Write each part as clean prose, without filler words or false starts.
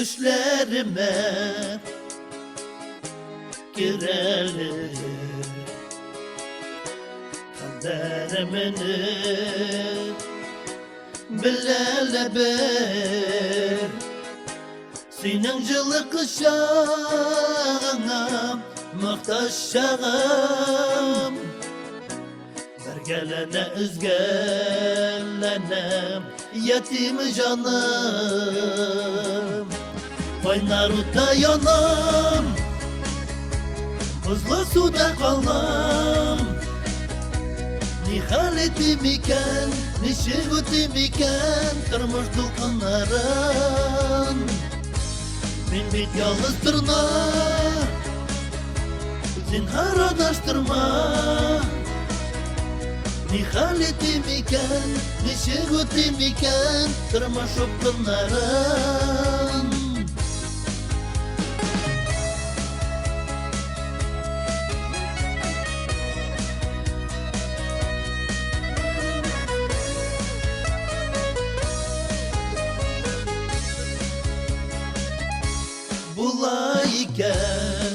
Төшләремә керәле. Хәлләремне беләле бер. Синең җылы кочагыңа мохтаҗ чагым. Бәргәләнә, өзгәләнә ятим җаным. Кайнар утта янам, бозлы суда калам. Ни хәл итим икән, ничек үтим икән тормыш дулкыннарын? Мин бит ялгыз торна, зинһар адаштырма. Ни хәл итим икән, ничек үтим икән тормыш упкыннарын? Була икән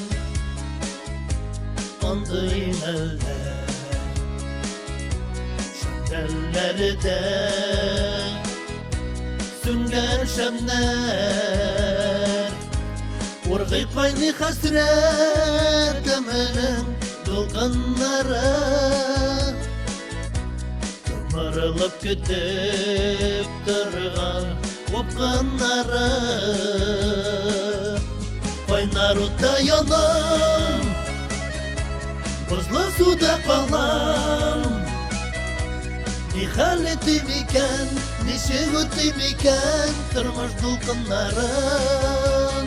андый мәлләр, Шәмдәлләрдә сүнгән шәмнәр. Ургый кайный хәсрәт өменең дулкыннары. Томырылып көтеп торган упкыннары. Кайнар утта янам, бозлы суда калам. Ни хәл итим икән, ничек үтим икән тормыш дулкыннарын?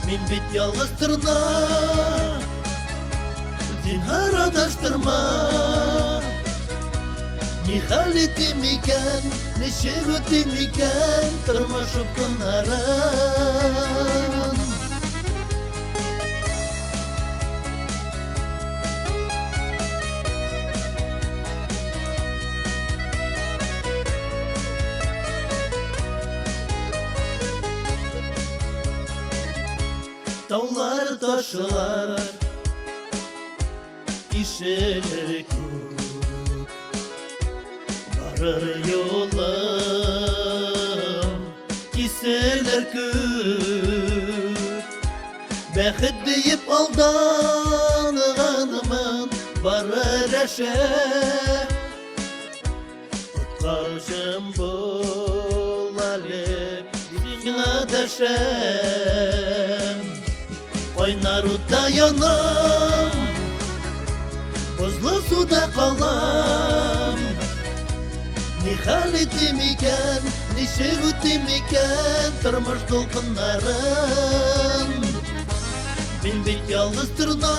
Мин бит ялгыз торна, зинһар адаштырма. Ни хәл итим икән, ничек үтим икән тормыш упкыннарын? Таулар, ташлар ишелер күк. Барыр юлым киселер күк. Бәхет диеп алданганмын, барыр әшә. Коткаручым бул әле, сиңа дәшәм. Кайнар утта янам, бозлы суда калам. Ни хәл итим икән, ничек үтим икән тормыш дулкыннарын? Мин бит ялгыз торна,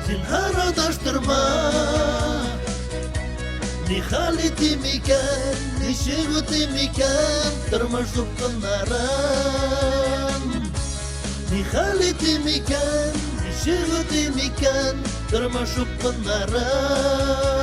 зинһар адаштырма. Ни хәл итим икән, ничек үтим икән тормыш дулкыннарын? Ни хәл итим икән, ничек үтим икән тормыш упкыннарын?